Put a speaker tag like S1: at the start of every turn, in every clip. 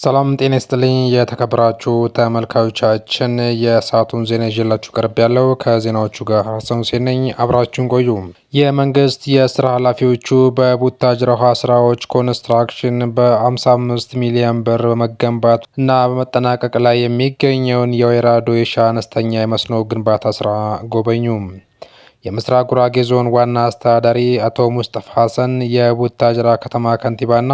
S1: ሰላም ጤና ይስጥልኝ የተከበራችሁ ተመልካዮቻችን፣ የሰዓቱን ዜና ይዤላችሁ ቀርቤያለሁ ከዜናዎቹ ጋር ሀሰን ሁሴን ነኝ። አብራችሁን ቆዩ። የመንግስት የስራ ኃላፊዎቹ በቡታጅራ ውሃ ስራዎች ኮንስትራክሽን በ55 ሚሊዮን ብር በመገንባት እና በመጠናቀቅ ላይ የሚገኘውን የወይራ ዶይሻ አነስተኛ የመስኖ ግንባታ ስራ ጎበኙ። የምስራቅ ጉራጌ ዞን ዋና አስተዳዳሪ አቶ ሙስጠፋ ሀሰን፣ የቡታጅራ ከተማ ከንቲባና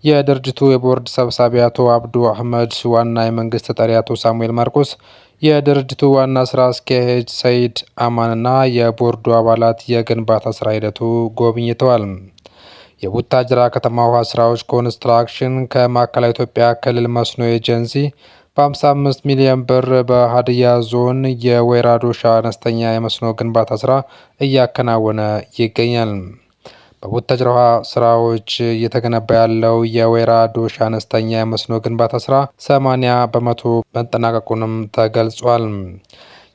S1: የድርጅቱ የቦርድ ሰብሳቢ አቶ አብዱ አህመድ፣ ዋና የመንግስት ተጠሪ አቶ ሳሙኤል ማርቆስ፣ የድርጅቱ ዋና ስራ አስኪያጅ ሰይድ አማንና የቦርዱ አባላት የግንባታ ስራ ሂደቱ ጎብኝተዋል። የቡታጅራ ከተማ ውሃ ስራዎች ኮንስትራክሽን ከማዕከላዊ ኢትዮጵያ ክልል መስኖ ኤጀንሲ በ55 ሚሊዮን ብር በሀዲያ ዞን የወይራ ዶሻ አነስተኛ የመስኖ ግንባታ ስራ እያከናወነ ይገኛል። በቡታጅራ ውሃ ስራዎች እየተገነባ ያለው የወይራ ዶሻ አነስተኛ የመስኖ ግንባታ ስራ 80% መጠናቀቁንም ተገልጿል።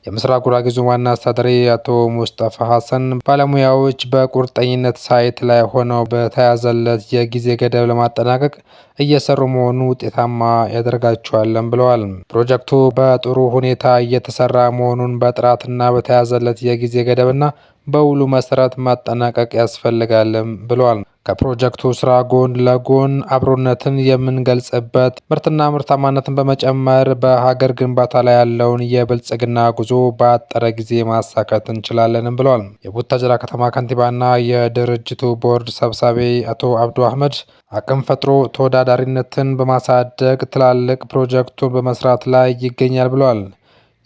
S1: የምስራቅ ጉራጌ ዞን ዋና አስተዳዳሪ አቶ ሙስጠፋ ሀሰን ባለሙያዎች በቁርጠኝነት site ላይ ሆነው በተያዘለት የጊዜ ገደብ ለማጠናቀቅ እየሰሩ መሆኑ ውጤታማ ያደርጋቸዋል ብለዋል። ፕሮጀክቱ በጥሩ ሁኔታ እየተሰራ መሆኑን በጥራትና በተያዘለት የጊዜ ገደብና በውሉ መሰረት ማጠናቀቅ ያስፈልጋልም ብለዋል። ከፕሮጀክቱ ስራ ጎን ለጎን አብሮነትን የምንገልጽበት ምርትና ምርታማነትን በመጨመር በሀገር ግንባታ ላይ ያለውን የብልጽግና ጉዞ በአጠረ ጊዜ ማሳካት እንችላለንም ብለዋል። የቡታጅራ ከተማ ከንቲባና የድርጅቱ ቦርድ ሰብሳቢ አቶ አብዱ አህመድ አቅም ፈጥሮ ተወዳዳሪነትን በማሳደግ ትላልቅ ፕሮጀክቱን በመስራት ላይ ይገኛል ብለዋል።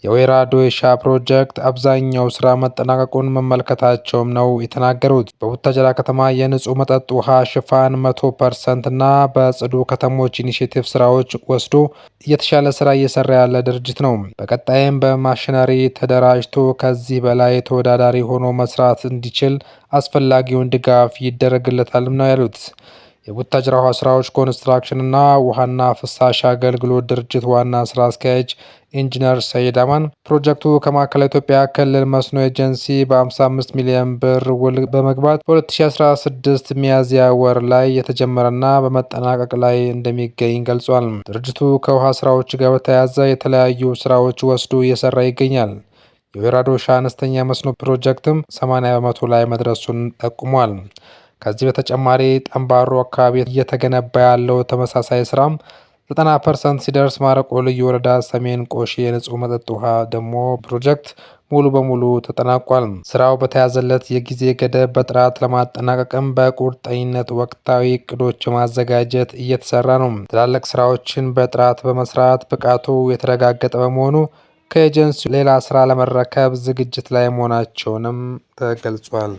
S1: የወይራ ዶይሻ ፕሮጀክት አብዛኛው ስራ መጠናቀቁን መመልከታቸውም ነው የተናገሩት። በቡታጅራ ከተማ የንጹህ መጠጥ ውሃ ሽፋን 100% እና በጽዱ ከተሞች initiative ስራዎች ወስዶ የተሻለ ስራ እየሰራ ያለ ድርጅት ነው። በቀጣይም በማሽነሪ ተደራጅቶ ከዚህ በላይ ተወዳዳሪ ሆኖ መስራት እንዲችል አስፈላጊውን ድጋፍ ይደረግለታልም ነው ያሉት። የቡታጅራ ውሃ ስራዎች ኮንስትራክሽንና ውሃና ፍሳሽ አገልግሎት ድርጅት ዋና ስራ አስኪያጅ ኢንጂነር ሰይድ አማን ፕሮጀክቱ ከማዕከላዊ ኢትዮጵያ ክልል መስኖ ኤጀንሲ በ55 ሚሊዮን ብር ውል በመግባት በ2016 ሚያዝያ ወር ላይ የተጀመረና በመጠናቀቅ ላይ እንደሚገኝ ገልጿል። ድርጅቱ ከውሃ ስራዎች ጋር በተያያዘ የተለያዩ ስራዎች ወስዶ እየሰራ ይገኛል። የወይራ ዶሻ አነስተኛ መስኖ ፕሮጀክትም 80% ላይ መድረሱን ጠቁሟል። ከዚህ በተጨማሪ ጠንባሮ አካባቢ እየተገነባ ያለው ተመሳሳይ ስራም 90% ሲደርስ ማረቆ ልዩ ወረዳ ሰሜን ቆሼ የንጹህ መጠጥ ውሃ ደግሞ ፕሮጀክት ሙሉ በሙሉ ተጠናቋል። ስራው በተያዘለት የጊዜ ገደብ በጥራት ለማጠናቀቅም በቁርጠኝነት ወቅታዊ እቅዶች በማዘጋጀት እየተሰራ ነው። ትላልቅ ስራዎችን በጥራት በመስራት ብቃቱ የተረጋገጠ በመሆኑ ከኤጀንሲው ሌላ ስራ ለመረከብ ዝግጅት ላይ መሆናቸውንም ተገልጿል።